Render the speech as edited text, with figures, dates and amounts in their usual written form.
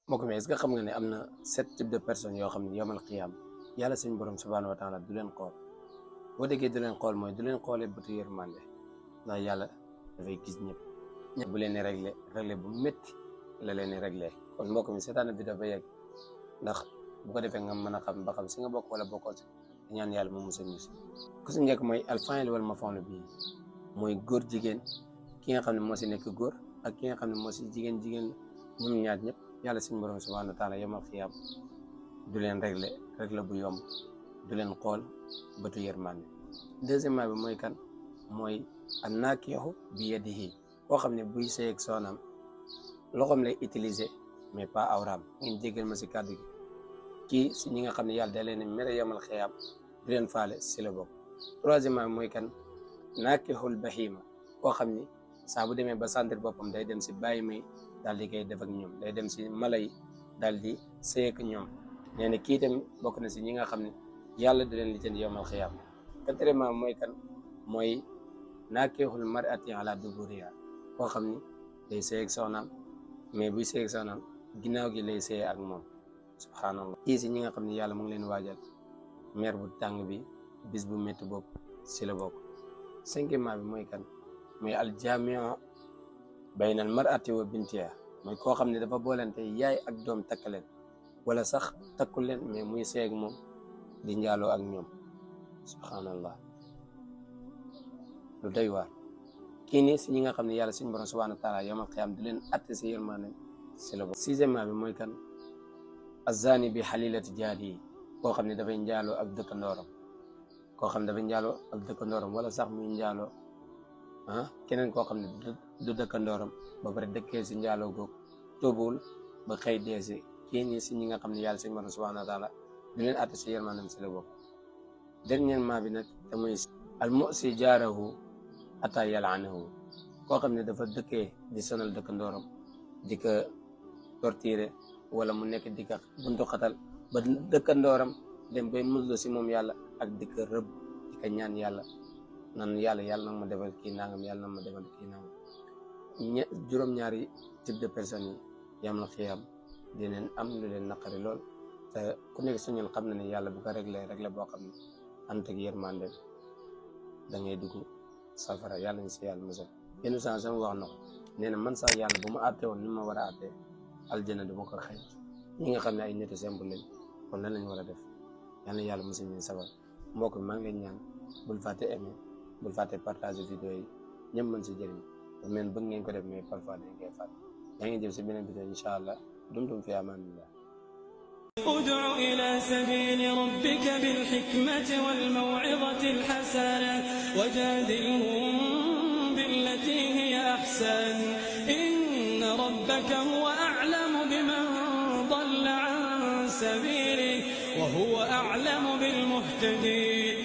mbokk mi est-ce que xam nga ne am na 7 types de personnes yoo xam ne yomal xiyaam yàlla suñ borom subhaanahu wa taala du leen xool boo déggee du leen xool mooy du leen xoolee bëtu yërmande ndax yàlla dafay gis ñëpp bu leen di réglé bu métti la leen di réglé kon mbokk mi seetaan bi dafa yegg ndax bu ko defee nga mën a xam ba xam si nga bokk wala bokkoo si ñaan yàlla mu musal ñu si ku si njëkk mooy alfaa'il wal maf'uul bihi mooy góor jigéen ki nga xam ne moo si nekk góor ak ki nga xam ne moo si jigéen ñoom ñaar ñëpp yàlla suñu borom subhaanahu wa taala yomal xiyaam du leen réglé bu yomb du leen xool bëtu yërmande. Deuxièmement bi mooy kan mooy an-naakihu bi yadihi koo xam ne buy sëy ak soxnaam loxoom lay utiliser mais pas awraam ngeen jéggal ma si kàddu gi kii si ñi nga xam ne yàlla da leen mere yomal xiyaam du leen faale si la bokk. Troisièmement bi mooy kan naakihul bahima koo xam ni saa bu demee ba sentir boppam day dem si bàyyi may daal di koy def ak ñoom day dem si mala yi daal di sëy ak ñoom nee na kii tamit bokk na si ñi nga xam ne yàlla da leen lijjanti yawmal xiyaam. Quatrièmement mooy kan mooy naakihul mar'ati ala duburiha koo xam ni day sëy ak soxnaam mais buy sëy ak soxnaam ginnaaw gi lay sëy ak moom subhanallah. kii si ñi nga xam ne yàlla mu ngi leen waajal mer bu tàng bi bis bu métti bopp si la bokk. Cinquièmement bi mooy kan mooy aljaamiu bayna al mar'ati wa bintiha mooy koo xam ne dafa boolante yaay ak doom takkaleen wala sax takkul leen mais muy seeg moom di njaaloo ak ñoom subhanallah lu doy waar. kii nii si ñi nga xam ne yàlla suñu borom subhanahu wa taala yawmal qiyaam di leen atte si yërmande si la bokk. Sixièmement bi mooy kan azzaani bi halilati jaarihi koo xam ne dafay njaaloo ak dëkkandooram wala sax muy njaaloo keneen koo xam ne du dëkkandooram ba pare dëkkee si njaaloo googu tuubul ba xëy dee si kii nii si ñi nga xam ne yàlla suñu borom subhanahu wa taala di leen atte si yërmandem si la bokk. Dernièrement bi nag te muy al mu'si jaarahu ata yal'anahu koo xam ne dafa dëkkee di sonal dëkkandooram di ko torturer wala mu nekk di ko buntu xatal ba dëkkandooram dem bay muslu si moom yàlla ak di ko rëbb di ko ñaan yàlla nan yàlla nag ma defal kii nangam yàlla nag ma defal kii nangam. Juróom-ñaari type de personnes yi yawmal xiyaam dinañ am lu leen naqari lool te ku nekk su ñun xam na ne yàlla bu ko réglé boo xam ne ànd ak yërmande da ngay dugg safara yàlla ñu si yàlla musal. yenn saa sama wax na ko nee na man sax yàlla bu ma àtte woon ni ma war a àtte aljana du ma ko xëy ñi nga xam ne ay nit simple lañ kon lan lañ war a def yàlla yàlla musal ñu safara. mbokk mi maa ngi leen ñaan bul fàtte aimer bul fàtte partager vidéo yi ñëpp mën si jëriñ men bëgg ngeen ko def mais parfois dañ koy fàtte. yaa ngi jëm si beneen vidéo incha allah dumtum fi amaanillah. ادع إلى سبيل ربك بالحكمة والموعظة الحسنة وجادلهم بالتي هي أحسن إن ربك هو أعلم بمن ضل عن سبيله وهو أعلم بالمهتدين